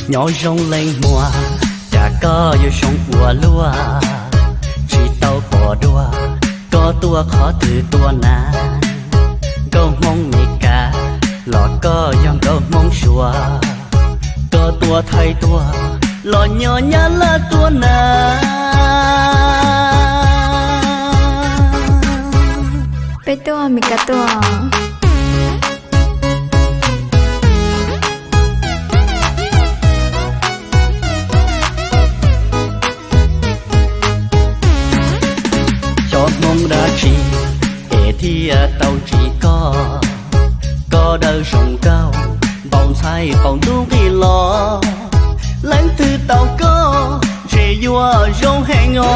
Nyob zoo leej muam, cas koj yuav zoo ua luaj, tsis tau pom dua, koj tuaj qhov twg tuaj na? Nkauj Hmoob Mes Kas los koj yog nkauj Hmoob Suav, koj tuaj Thaib tuaj los nyob Nyab Laj tuaj na? Peb tuaj Mes Kas tuaj. Xyov Hmoob dab tsi es thiaj tau ntsis koj, koj dawb zoo nkauj, npau ntxhais qaum ntuj nqis los, leej twg tau koj ntshe yuav zoo heev os.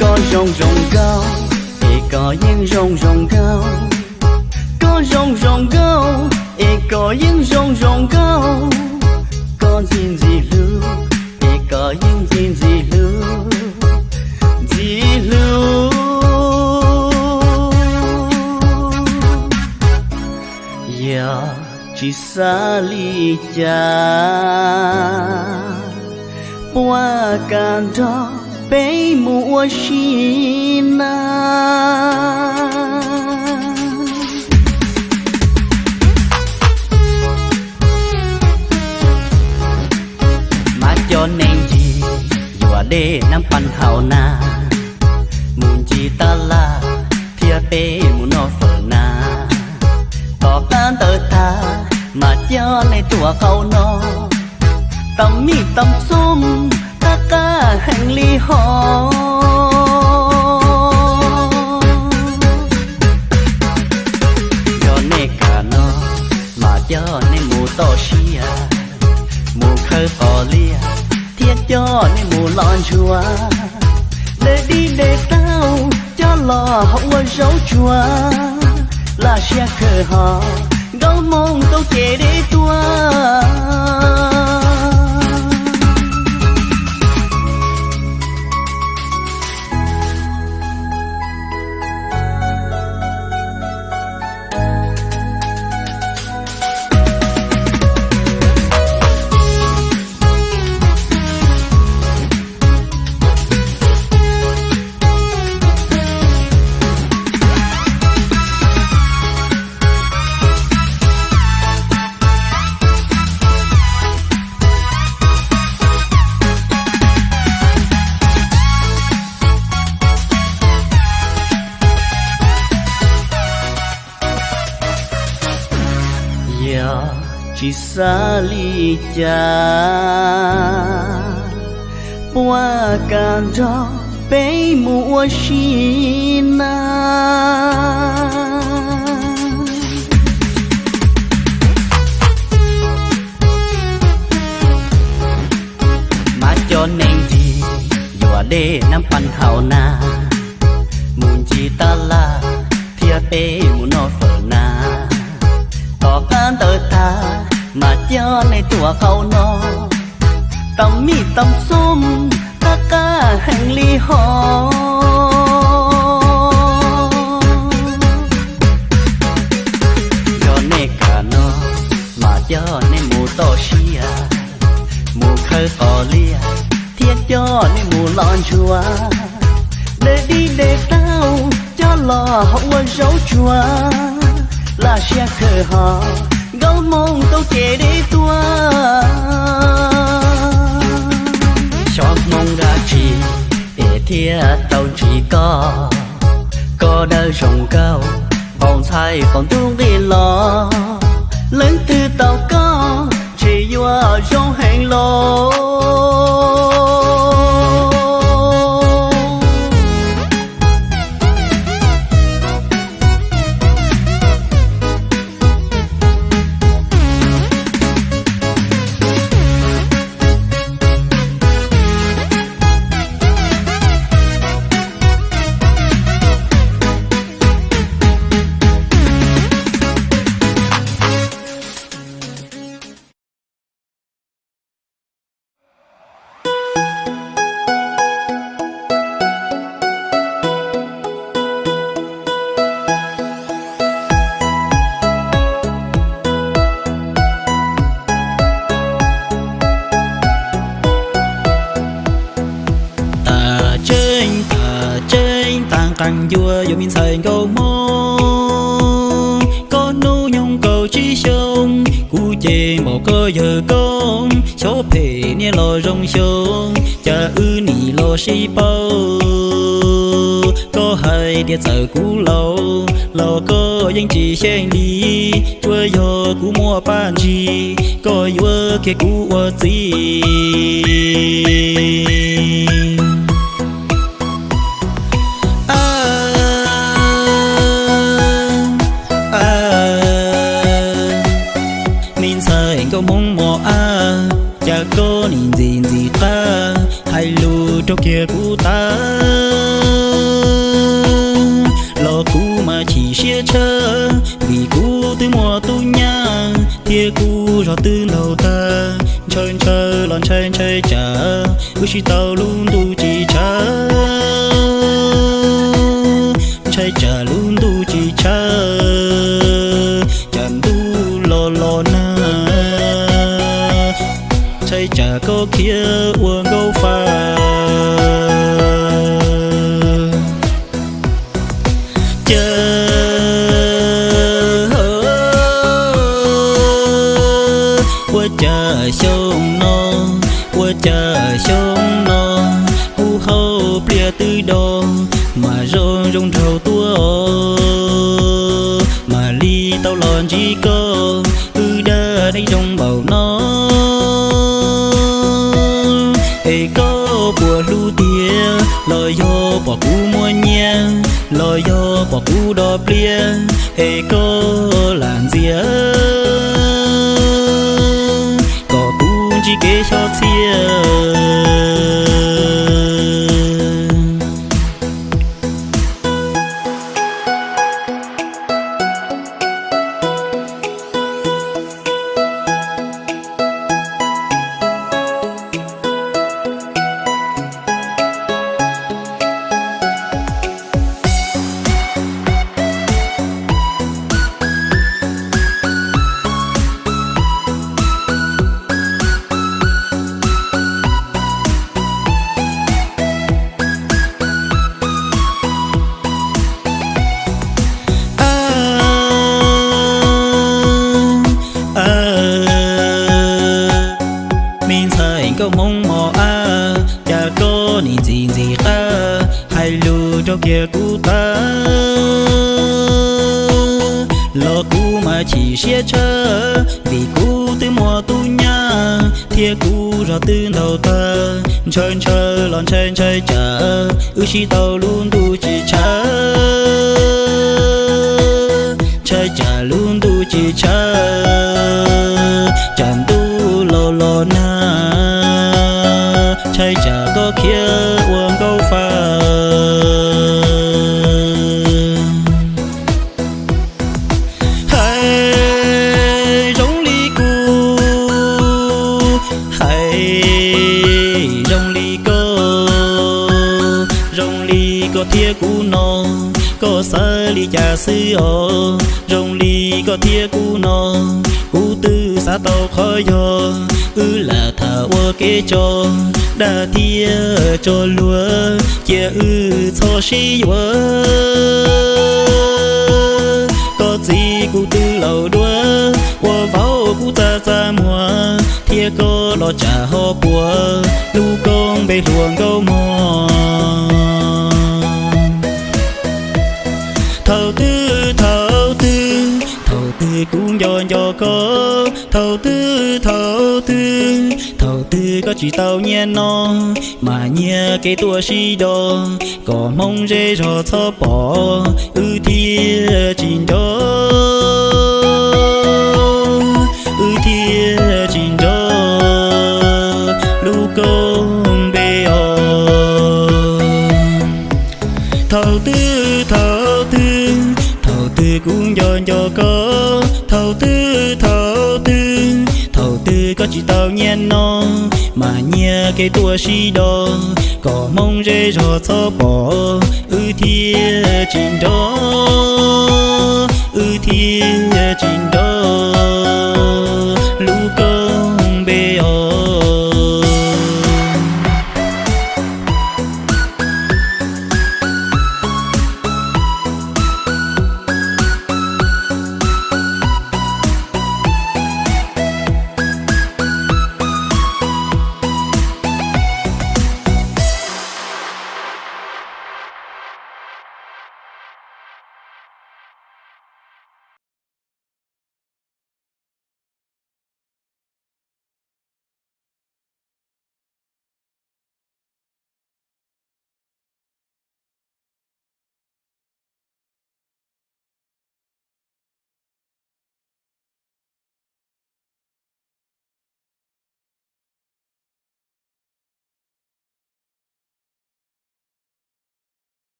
Koj zoo zoo nkauj, es koj yeej zoo zoo nkauj. Koj zoo zoo nkauj, es koj yeej zoo zoo nkauj. Koj ntxim ntxim hlub, es koj yeej ntxim ntxim hlub, ntxim hlub. Yog tsis xav li cas, puas kam nrog peb mus ua si na? Mas cov neeg ncig yuav dej nab pas hauv na, mus ncig tab laj thiab peb mus noj fawm na. Tom qab ntawd tag mas coj nej tuaj qaum no, tau mij tau xom qab qab heev li hos. Yog nej kam no mas coj nej mus toj siab, mus khawb qos liaj thiab coj nej mus los ntsuag, de dib de tauj coj los hau ua zaub tsuag, laj siab khawg hos nkauj Hmoob tau kev deb tuaj. Yog tsis xav li cas, puas kam nrog peb mus ua si na? Mas cov neeg ncig yuav dej nab pas hauv na, mus ncig tab laj thiab peb mus noj fawm na. Tom qab ntawd tag mas coj nej tuaj qaum no, tau mij tau xom qab qab heev li hos. Yog nej kam no mas coj nej mus toj siab, mus khawb qos liaj thiab coj nej mus los ntsuag, de dib de tauj coj los hau ua zaub tsuag, laj siab khawg hos nkauj Hmoob tau kev deb tuaj. Xyov Hmoob dab tsi es thiaj tau ntsis koj, koj dawb zoo nkauj, npau ntxhais qaum ntuj nqis los, leej twg tau koj ntshe yuav zoo heev los. Qee ncua yuav me ntxhais Nkauj Hmoob, koj hnub nyoog kaum tsib xyoos, kuv ces npaum koj yawg koob, xyov phem niaj los zoo xyoo, cas wb nim los sib paub. Koj hais tias txawm kuv laus los koj yeej tsis xyeej li, tsuas yog kuv muaj paj ntsig, koj yuav kiag kuv ua txiv. A, a, me ntxhais Nkauj Hmoob mos ab, cas koj nim ntxim ntxim qab hais lus raug kiag kuv tag, los kuv mas chim siab tshaj, vim kuv twb muaj tub nyab thiab kuv zog twb ntaug tag. Ntshaw ntshaw los ntshai ntshai tsam wb sib tau lub ntuj tsis tshav, ntshai tsam lub ntuj tsis tshav, tsam ntuj los los nag, ntshai tsam koj khiav ua nkauj fa. Cas ua cas xyoo no, ua cas xyoo no, kuv hauv pliaj twb do, mas zoo zoo nraug tuaj, mam li tau los ntsib koj, wb dab neeg zoo npaum no. Es koj puas hlub tiag, los yog pom kuv muaj nyiaj, los yog pom kuv do pliaj, es koj lam ntxias kom kuv ntsib kev xyob txhiaj. A, a, me ntxhais Nkauj Hmoob mos ab, cas koj nim ntxim ntxim qab hais lus raug kiag kuv tag, los kuv mas chim siab tshaj, vim kuv twb muaj tub nyab thiab kuv zog twb ntaug tag. Ntshaw ntshaw los ntshai ntshai tsam wb sib tau lub ntuj tsis tshav, ntshai tsam lub ntuj tsis tshav, tsam ntuj los los nag, ntshai tsam koj khiav ua nkauj fa. Hais zoo li kuv, hais zoo li koj, zoo li koj thiab kuv no, koj xav li cas xwb os. Zoo li koj thiab kuv no, kuv twb xav tau qhov yog, wb lam tham ua kev tso, dag thiab tso luag, cia wb txhob sib yuav. Koj txiv kuv twb laus duab, ua vauv kuv txaj txaj muag, thiab koj los tsam ho puas, lub koob npe hluas Nkauj Mog. Thaum twg thaum twg, thaum twg kuv nco nco koj, thaum twg thaum twg, thaum twg koj tsis tau nyiaj no, mas nyiag kev tuaj sib do, kom Hmoob zej zog txhob pom, wb thiaj tsis nco, wb thiaj tsis nco lub koob npe os. Thaum twg thaum twg, thaum twg kuv nco nco koj, thaum twg thaum twg, thaum twg koj tsis tau nyiaj no, mas nyiag kev tuaj sib do, kom Hmoob zej zog txhob pom, wb thiaj tsis nco, wb thiaj tsis nco